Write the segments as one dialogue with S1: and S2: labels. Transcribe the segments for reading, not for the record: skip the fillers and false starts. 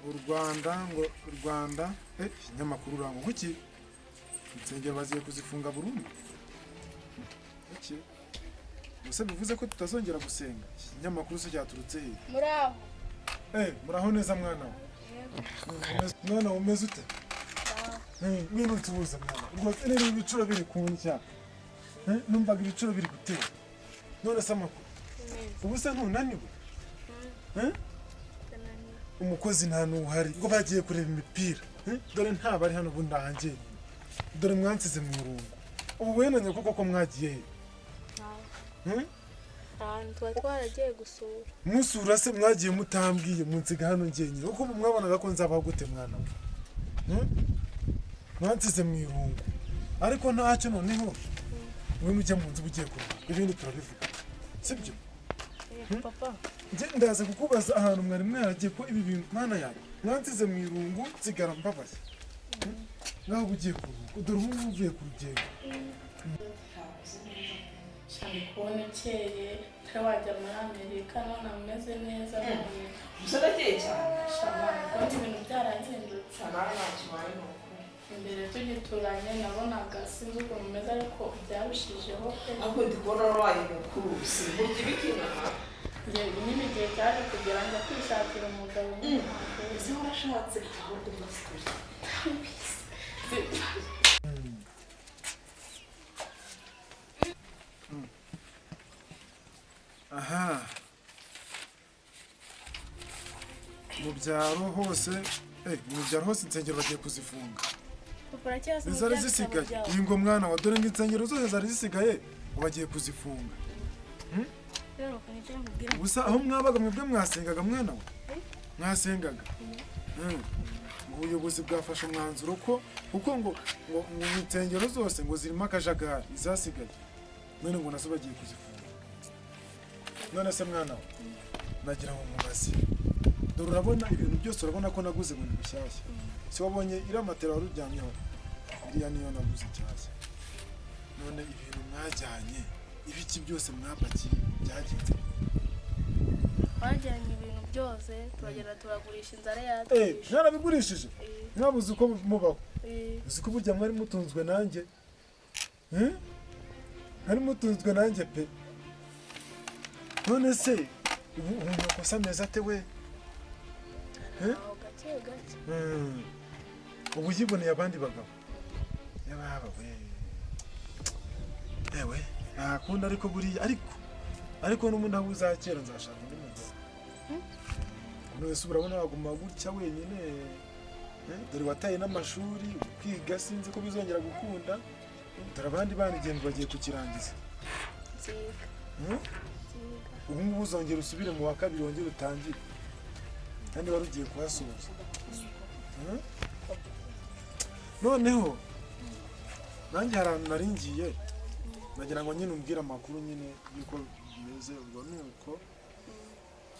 S1: U Rwanda ngo u Rwanda, ikinyamakuru urango kuki insengero baziye kuzifunga burundu? Iki gusa bivuze ko tutazongera gusenga. Iki kinyamakuru se cyaturutse he?
S2: Muraho.
S1: Muraho neza, mwana we. Mwana we, umeze ute? Ngwino nsuhuza, mwana. Rwose rero ibicuro biri kundya. Numvaga ibicuro biri gutera. None se amakuru? Ubu se ntunaniwe? Umukozi nta n'uhari, ngo bagiye kureba imipira. Dore ntabari hano, ubu ndahangiye. Dore mwansize mu murongo. Ubu wenanye koko ko mwagiye he?
S2: Ahantu tuba twaragiye gusura.
S1: Musura se mwagiye mutambwiye, munsiga hano njyenyine? Kuko ubu mwabonaga ko nzabaho gute, mwana we? Mwansize mu irungu, ariko ntacyo. Noneho mwe mujya mu nzu, uba ugiye kuruhuka, ibindi turabivuga, sibyo?
S2: Papa.
S1: Njye ndaza kukubaza ahantu mwari mwaragiye, ko ibi bintu, mwana yawe, mwansize mu irungu, nsigara mbabaye. Ngaho uba ugiye kuruhuka, dore ubu ngubu uvuye ku rugendo.
S3: Cyane kubona ukeye, utari wajya muri Amerika, none ameze neza none.
S4: Gusa ndakeye cyane.
S3: Shamana, kubona ibintu byarahindutse.
S4: Nawe ntacyo ubaye, ni ukuri.
S3: Imbere tugituranye nabonaga sinzi ukuntu umeze, ariko byarushijeho pe.
S4: Ahubwo ndi kubona wabaye mukuru, si burya ibikina.
S3: Njye nyine igihe cyaje kugera njya kwishakira umugabo nyine, ntabwo
S4: Ese warashatse? Ahubwo mbasigaye.
S1: Aha mu byaro hose, insengero bagiye kuzifunga.
S2: Papa, uracyasoma
S1: Zari
S2: bya bitabo
S1: zisigaye
S2: byawe?
S1: Iyi ngo, mwana wa, dore ngo insengero zose zari zisigaye ngo bagiye kuzifunga.
S2: Rero nicyo nkubwira.
S1: Gusa aho mwabaga mwebwe mwasengaga, mwana we? Mwasengaga? Ngo ubuyobozi bwafashe umwanzuro ko kuko ngo insengero zose ngo zirimo akajagari, izasigaye none ngo nazo bagiye kuzifunga. None se mwana we, nagira ngo mubaze, dore urabona ibintu byose, urabona ko naguze ngo ni bushyashya. Si wabonye iriya matera wari uryamyeho? Iriya niyo naguze nshyashya. None ibintu mwajyanye, ibiki byose mwapakiye, byagenze?
S2: Twajyanye ibintu byose, turagenda turagurisha, inzara yatwishe.
S1: Mwarabigurishije? Mwabuze uko mubaho?
S2: Eh.
S1: Uzi ko burya mwari mutunzwe nanjye? Mwari mutunzwe nanjye pe. None se ubu makosa ameze ate we?
S2: Aho gake gake.
S1: Ubu yiboneye abandi bagabo, yababa we. Ewe, nta kundi, ariko buriya ariko n'ubundi aho uzakera nzashaka undi mugore. None se urabona waguma gutya wenyine? Dore wataye n'amashuri, kwiga sinzi ko bizongera gukunda. Dore abandi bana igihembwe bagiye kukirangiza.
S2: Nziga. Nziga.
S1: Ubu ngubu uzongera usubire mu wa kabiri, wongere utangire, kandi wari ugiye kuhasoza. Noneho nanjye hari ahantu nari ngiye, nagira ngo nyine umbwire amakuru nyine y'uko bimeze. Ubwo ni uko,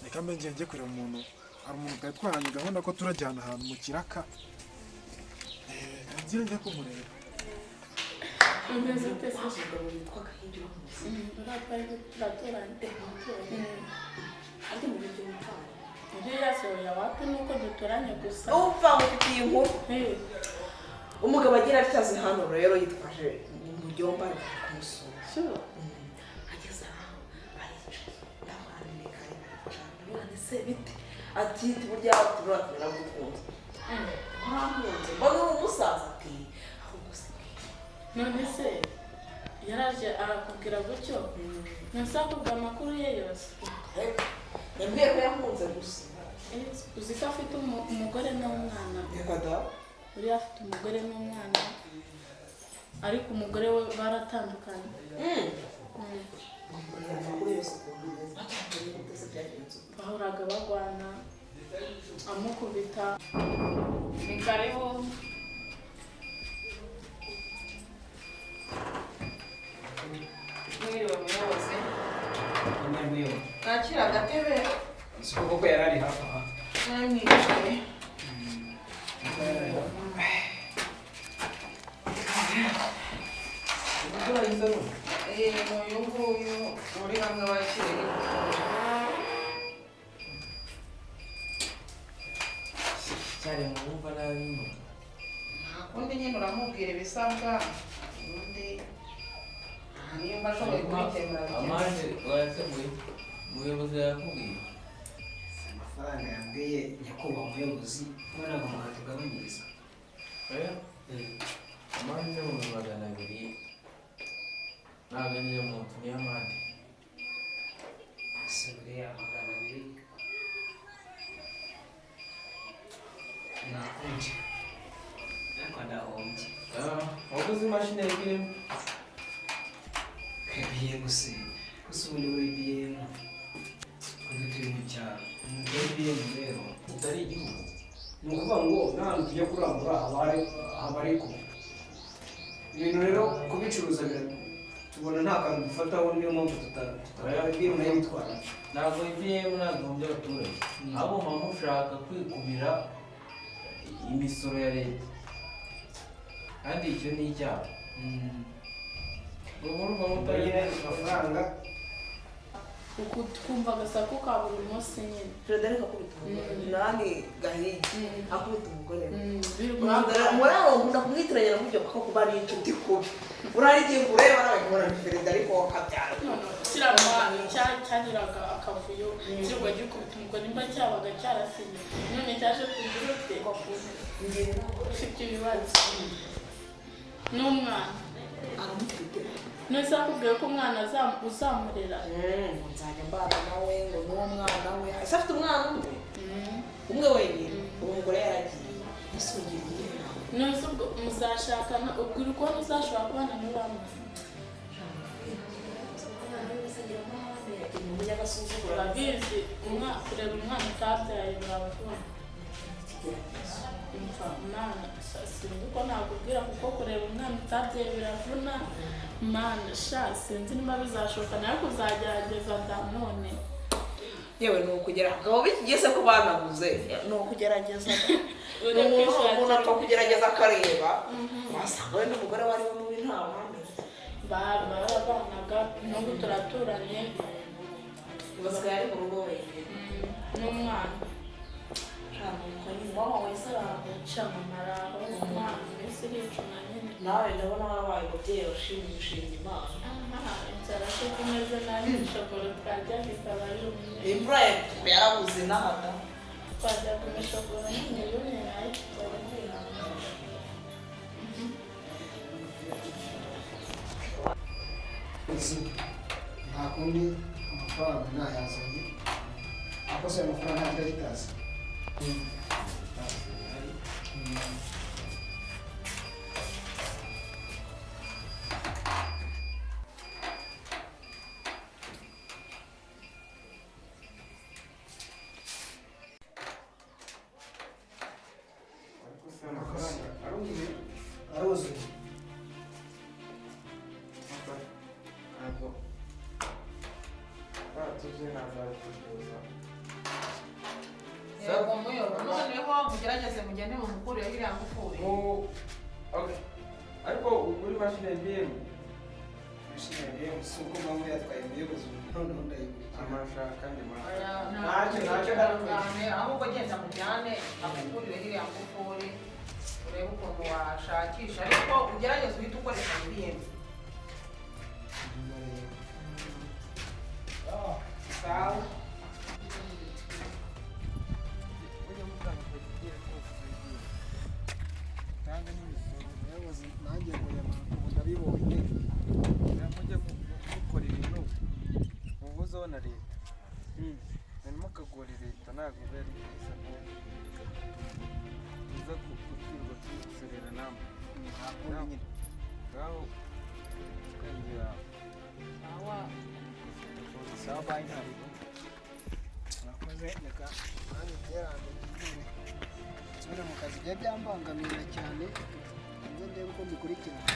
S1: reka mbe ngiye njye kureba umuntu. Hari umuntu twari twahanye gahunda ko turajyana ahantu mu kiraka. Ngire njye kumureba.
S3: Umeze ute se?
S4: Umugabo witwa Gahigi uramuzi?
S3: Uriya twari turaturanye.
S4: Ariko mu buryo bw'umupfana.
S3: Uriya se oya, wapi, nuko duturanye gusa.
S4: Umva, mufitiye inkuru. Umugabo agira atyaze hano rero, yitwaje umujyomba, ari kumusura.
S3: Sure.
S4: Ageze aho aricaye, ndamwaneka, aricara, ndamwana se bite? Ati burya ati buriya naragukunze, warankunze, mbona uri umusaza. Ati ahubwo se mbwira.
S3: None se yaraje arakubwira gutyo? None akubwira amakuru ye yose?
S4: Reka, yambwiye ko yankunze gusa.
S3: Uzi ko afite umugore n'umwana?
S4: Reka da!
S3: Uriya afite umugore n'umwana, ariko umugore we baratandukanye.
S4: Amakuru yose ukuntu ameze, batandukanye gute se? Byagenze ute?
S3: Bahoraga bagwana, amukubita. Ni karibu.
S5: Mwiriwe, muyobozi.
S6: Mwiriwe.
S5: Nakira agatebe.
S6: Si koko yari ari hafi aha?
S5: Namwicaye.
S6: Umuturanyi se n'ubu?
S5: Eh, ni uyu nguyu uri hamwe wakiriye.
S7: Cyari mu wumva nabi mo.
S5: Nta kundi nyine, uramubwira ibisabwa, ubundi nimba ashoboye kubikemura bikemura.
S7: Amande wayateguye, umuyobozi yakubwiye?
S6: Amafaranga yambwiye, nyakubahwa umuyobozi, ko ntabwo mwatugabanyiriza.
S7: Oya, amande ni 200,000, ntabwo ari muntu, niyo amande.
S6: Ese buriya 200 nakunje, ariko ndahombye.
S7: Waguze imashini ebyiri.
S6: IBM se gusa, ubundi muri IBM ubu turi mu cyaro, muri IBM rero
S7: utari igihugu.
S6: Ni ukuvuga ngo n'ahantu tujya kurangura haba ari kure. Ibintu rero kubicuruza tubona nta kantu dufataho, niyo mpamvu tutabona IBM nayo itwara.
S7: Ntabwo IBM, ntabwo ihombya abaturage, ahubwo muba mushaka kwikubira imisoro ya leta, kandi icyo ni icyaha. Ubwo urumva mutari
S6: nyine amafaranga.
S3: Uku twumva agasaku ka buri munsi nyine.
S4: Frederic akubita umugore, nani Gahigi akubita umugore we.
S3: Birirwa.
S4: Muri abo nkunda kumwitiranya na buryo kuko kuba ari inshuti kubi. Uriya igihe ureba nawe nkubona ni Frederic wakabyara.
S3: Kiramana cyagiraga akavuyo, kirirwa gikubita umugore, nimba cyabaga cyarasinye none cyaje kugira ute, ufite ibibazo n'umwana.
S4: Aramufite.
S3: None akubwiye ko umwana uzamurera?
S4: Ngo nzajya mbana nawe, ngo n'uwo mwana we. Ese afite umwana umwe? Umwe wenyine. Uwo mugore yaragiye. Ese ugira iyihe nama?
S3: None se ubwo muzashakana, ubwo uri kubona uzashobora kubana n'uriya muntu? Urabizi, kureba umwana utabyaye biravuna. Umva mwana, sinzi uko nakubwira, kuko kureba umwana utabyaye biravuna. Mana sha, sinzi niba bizashoboka nawe kuzagerageza da none.
S4: Yewe, ni ukugera abagabo b'iki gihe se ko banabuze, ni ukugerageza da.
S3: Uri
S4: Umuntu
S3: kwishakira.
S4: umuntu apfa kugerageza akareba, wasanga wenda umugore wari we mubi, ntawamenya.
S3: Barabanaga, n'ubu turaturanye.
S4: Basigaye ari mu rugo wenyine?
S3: N'umwana.
S4: Ntabwo nyine mama wese araho?
S3: Cyamamara aho, umwana iminsi iricuma nyine.
S4: Nawe ndabona warabaye umubyeyi washimye, ushimye Imana.
S3: Aha inzara se ko imeze nabi, imishogoro twajyaga ikaba yumye.
S4: Imvura yarabuze n'ahada.
S3: Twajyaga imishogoro nyine yumye, nayo tukaba tuyihangana.
S8: Nta kundi, amafaranga ntayazanye, ariko se ayo mafaranga ntabwo agitazi.
S6: Amafaranga aruzuye, aruzuye.
S7: Ntabwo tuzi ntazabicuruza.
S5: Yego muyobo, noneho mugerageze mugende mumukureho iriya ngufuri.
S7: Okay. Ariko ugura imashini ya IBM?
S6: Imashini ya IBM si uko mpamvu yatwaye umuyobozi, ubu noneho ndayigurikira.
S7: Amashaka kandi
S5: Oya,
S6: Ntacyo, ntacyo ndakora.
S5: Cyane, ahubwo genda mujyane akukurireho iriya ngufuri, urebe ukuntu washakisha, ariko ugerageze uhite ukoresha miliyoni. Sawa.
S7: Mujya mutanga fagitire rwose za IBM. Tange n'imisoro.
S8: Umuyobozi, nanjye ngo ubu ndabibonye.
S7: Mujya mukora ibintu muhuzaho na leta. Ntimukagore leta, ntabwo biba ari byiza ko tuza kutwirwa tusorera namwe.
S8: Nta kundi nyine.
S7: Ngaho twinjira.
S5: Sawa.
S6: Sawa, bayi, ntabwo.
S8: Murakoze, reka nanjye nterane nsubire mu kazi, byari byambangamira cyane, nze ndebe uko mbikurikirana.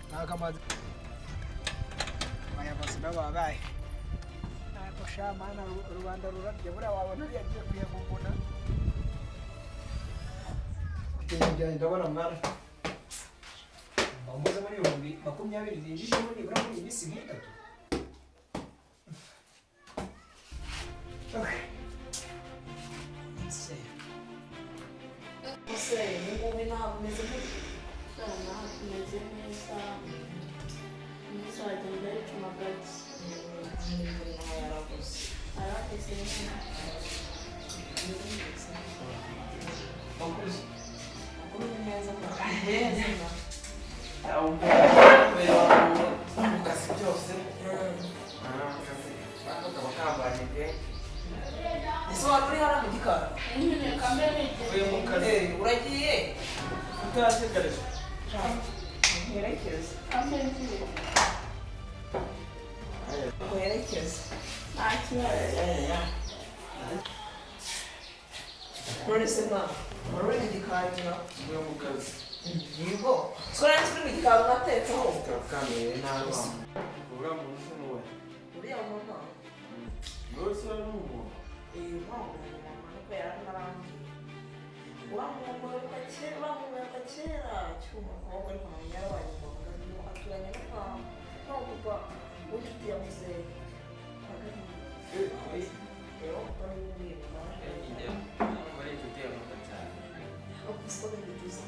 S8: Ntabwo amazi abayobozi nabo babaye, ntabwo sha mana, rubanda rurarya, buriya wabona uriya agiye kuyaguguna.
S6: Ibintu byanjye ndabona mwana. mpoze muri 20,000 ninjijemo nibura muri iyi minsi nk'itatu. Okay. Se.
S4: Ese ubu ngubu ntabwo umeze gutya?
S3: Naho tumeze neza, iminsi aragenda yicuma gake.
S4: Yaraguze.
S3: Araheze nyine.
S7: Wakoze.
S4: Amakuru ni meza, meza.
S7: Mu kazi byose. Akazi kaba kambanye pe.
S4: Ese waba uri hariya mu gikari?
S3: Nyine kamere
S7: Uvuye mu kazi.
S4: Uragiye?
S7: Utahategereje.
S4: Nkerekeze.
S3: Kamere ngiye.
S4: Nkerekeze.
S3: Nta kibazo.
S4: None se mwana, wari uri mu gikari mwa?
S7: Uvuye mu kazi.
S4: Yego. Siko nari nzi uri mu gikari unatetse-ho.
S7: Kaba kamere nabi. Uriya muntu se ni uwe?
S4: Uriya mama.
S7: Wowe se uri umuntu?
S4: Uriya mama ariko yararimo arambwira. Uriya mama kera akiri umukobwa ariko nawe yarabaye umugabo aturanye no kwa papa w'inshuti ya muzehe. Rero papa niwe umwiruka.
S7: Ari inshuti ya papa cyane.
S4: Siko bihita.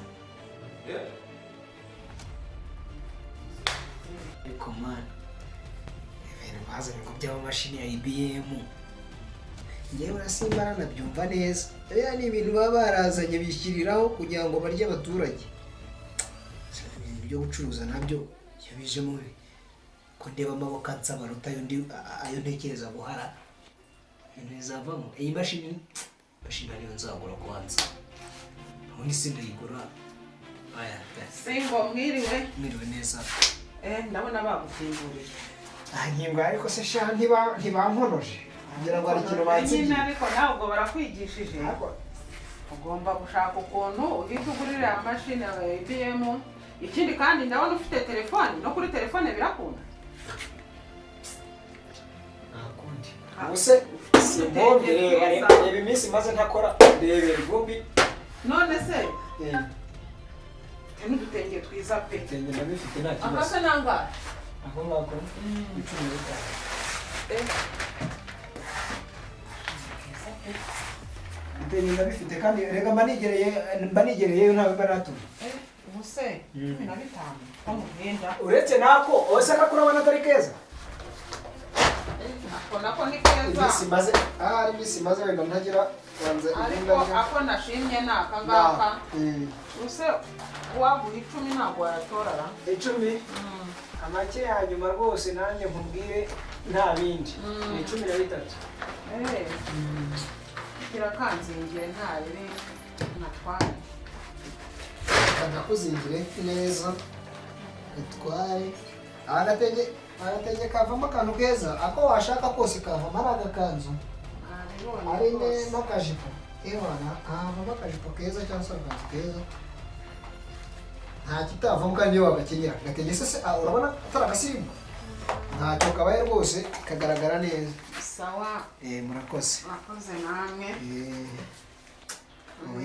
S6: Ariko man, ibintu bazanye ngo by'amamashini ya IBM, ngewe urasimba nanabyumva neza. Biriya ni ibintu baba barazanye bishyiriraho kugira ngo barye abaturage. Ibintu byo gucuruza nabyo iyo bijemo ko ndeba amaboko ansaba aruta ayo ntekereza guhara, ibintu bizavamo. Iyi mashini ariyo nzagura kubanza, ubundi sindayigura. Aya,
S5: Singo mwiriwe.
S6: Mwiriwe neza.
S5: Ndabona bagufunguriye.
S6: Nkingo ariko se sha ntibankonoje kugira ngo hari ikintu bansigiye.
S5: Nyine ariko nawe ubwo barakwigishije. Ugomba gushaka ukuntu uhita ugurira amashini ya IBM. Ikindi kandi ndabona ufite telefone, no kuri telefone birakunda.
S6: Ntakundi. Ubuse simbombe reba iminsi maze ntakora, reba ivumbi.
S5: None se n'udutenge twiza pe.
S6: Ibitenge ndabifite nta kibazo.
S5: Akase nangahe?
S6: Ako ngako 15. Ibitenge ndabifite kandi rega mba nigereye ntabwo mba natuma.
S5: Ubuse 15 ko muhenda.
S6: Uretse nako ose kakurabona atari keza.
S5: Ako nako ni keza.
S6: Iminsi maze ahari iminsi maze wenda ntagira wanze.
S5: Ariko ako nashimye ni aka ngaka. Ubuse waguha 10 ntabwo wayatorara.
S6: 10 amake ya nyuma rwose nanjye nkubwire nta bindi. Ni 13.
S5: Kirakanzingiye nta bibi natwaye.
S8: Ndakuzingire neza utware. Agatenge kavamo akantu keza, ako washaka kose kavamo, ari agakanzu ari n'akajipo. Ewana kavamo akajipo keza cyangwa se agakanzu keza, nta kitavamo kandi iyo wagakenyera. Agatenge se urabona atari agasimba, ntacyo kabaye rwose, kagaragara neza.
S5: Sawa.
S6: Murakoze.
S5: Murakoze namwe.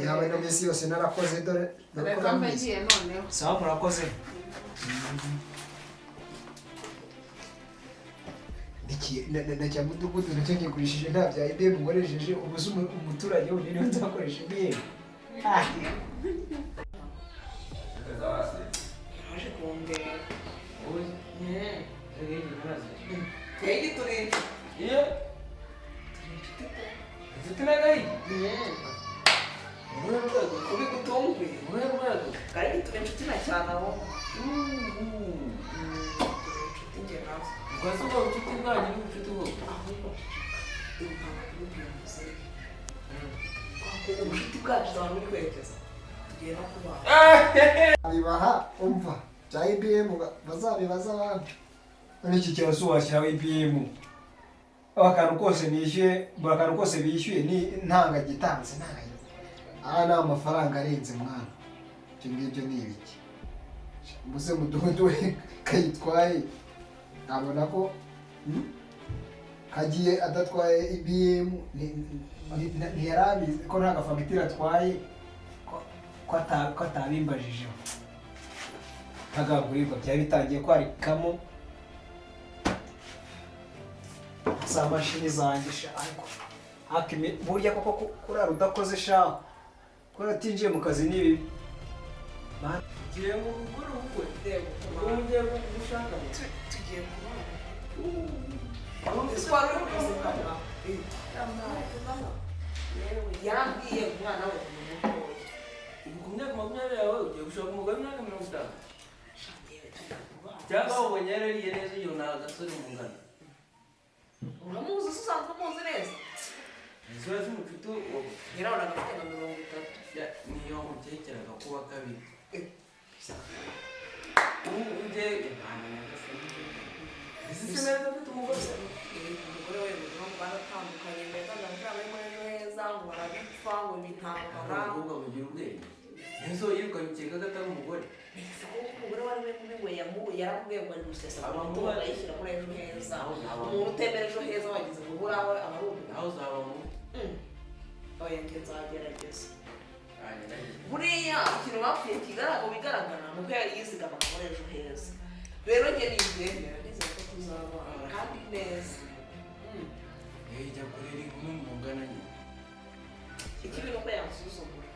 S8: Yaba ino minsi yose narakoze dore.
S5: Reka mbe ngiye noneho.
S6: Sawa murakoze. Na cya mudugudu nacyo nkigurishije nta bya IBM nkoresheje, ubu se umuturage wenyine nzakoresha IBM.
S4: Yaje kundeba. Gahigi turi inshuti. Turi inshuti pe.
S7: Inshuti na Gahigi?
S4: Uruhe rwego? Kubigutunguye.
S7: Uruhe rwego?
S4: Gahigi turi inshuti na cyane aho. Turi inshuti njye nawe.
S7: Ubwo se ubwo bucuti bwanyu ni ubucuti bwo?
S4: Ahubwo ntabwo kubibwira muzehe. Ubucuti bwacu abantu buri kwerekeza. Tugiye no kubana.
S8: Bibaha umva bya IBM bazabibaza abandi.
S6: None iki kibazo washyiraho IBM. Akantu kose nishyuye, buri akantu kose bishyuye ni
S8: ntanga gitanze ntayo. Aha ni amafaranga arenze mwana. Ibyo ngibyo ni ibiki? Muze mudugudu we kayitwaye abona ko kagiye adatwaye IBM,
S6: ntiyarabizi ko nta gafagitire atwaye, ko atabimbajijeho. Ibitagagurirwa byari bitangiye kwarikamo za mashini zanjye sha, ariko burya koko kurara udakoze sha, kurara utinjiye mu kazi ni bibi.
S7: Ugiye gukora ubukwe? Ubu ugiye gushaka?
S4: Tugiye kubana. Wari uri kuzigama. Yarambwiye umwana we ni mutoya.
S7: Ubu ku myaka 20 yawe ugiye gushaka umugore w'imyaka 50? Cyangwa wabonye yarariye neza uyu ni agasore mungana.
S4: Uramuzi se, usanzwe umuzi neza?
S7: Isura z'umucuti
S4: Yarabonaga afite nka 30.
S7: Niyo mukekeraga kuba kabiri. Ubu ujye Imana nyagasani. Ese se neza afite umugore?
S4: Umugore we ngo baratandukanye, ngo yatanze amafaranga yo muri Ejo Heza, ngo barabipfa, ngo ibintambara.
S7: Umukobwa mugira ubwenge. Ese yirukanye ukeka ko atari umugore?
S4: Neza ko umugore wari we mubi we yaramubwiye ngo ari gusesa umutungo ayishyira muri Ejo Heza. Umuntu utemera Ejo Heza wagize ngo uburaho aba ari umugore.
S7: Nawe uzaba mubi.
S4: Oya njye nzagerageza. Buriya ikintu bapfuye kigaragara bigaragara ni uko yari yizigamaga muri Ejo Heza. Rero njye nibyemera, nizeye ko tuzabana kandi neza.
S7: Jya kurera inkumi mungana nyine.
S4: Ikibi ni uko yansuzugura.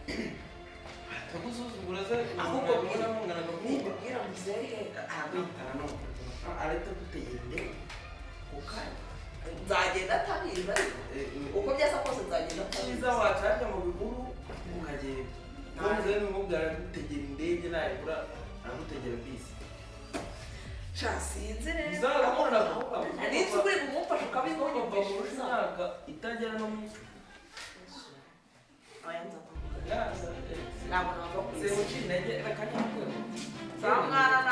S7: Atagusuzugura se?
S4: Ahubwo
S7: mubona mungana akakuba.
S4: Nibibwira muzehe
S7: Arakwitana no. Arahita agutegera indege. Ku kanya.
S4: Nzagenda atabizi, ariko uko byasa kose nzagenda atabizi.
S7: Cyiza wacajya mu bihuru ukagenda. Ubwo muzehe nimubwira aragutegera indege, nayibura aragutegera bisi.
S4: Sha sinzi rero.
S7: Uzabona
S4: Nzi uri bumufashe
S7: papa
S4: ukabimwumvisha.
S7: imyaka itagera no mu
S4: Oya nza. Ntabwo nava ku isi.
S7: Semuci intege reka nyakwe.
S4: Za mwana.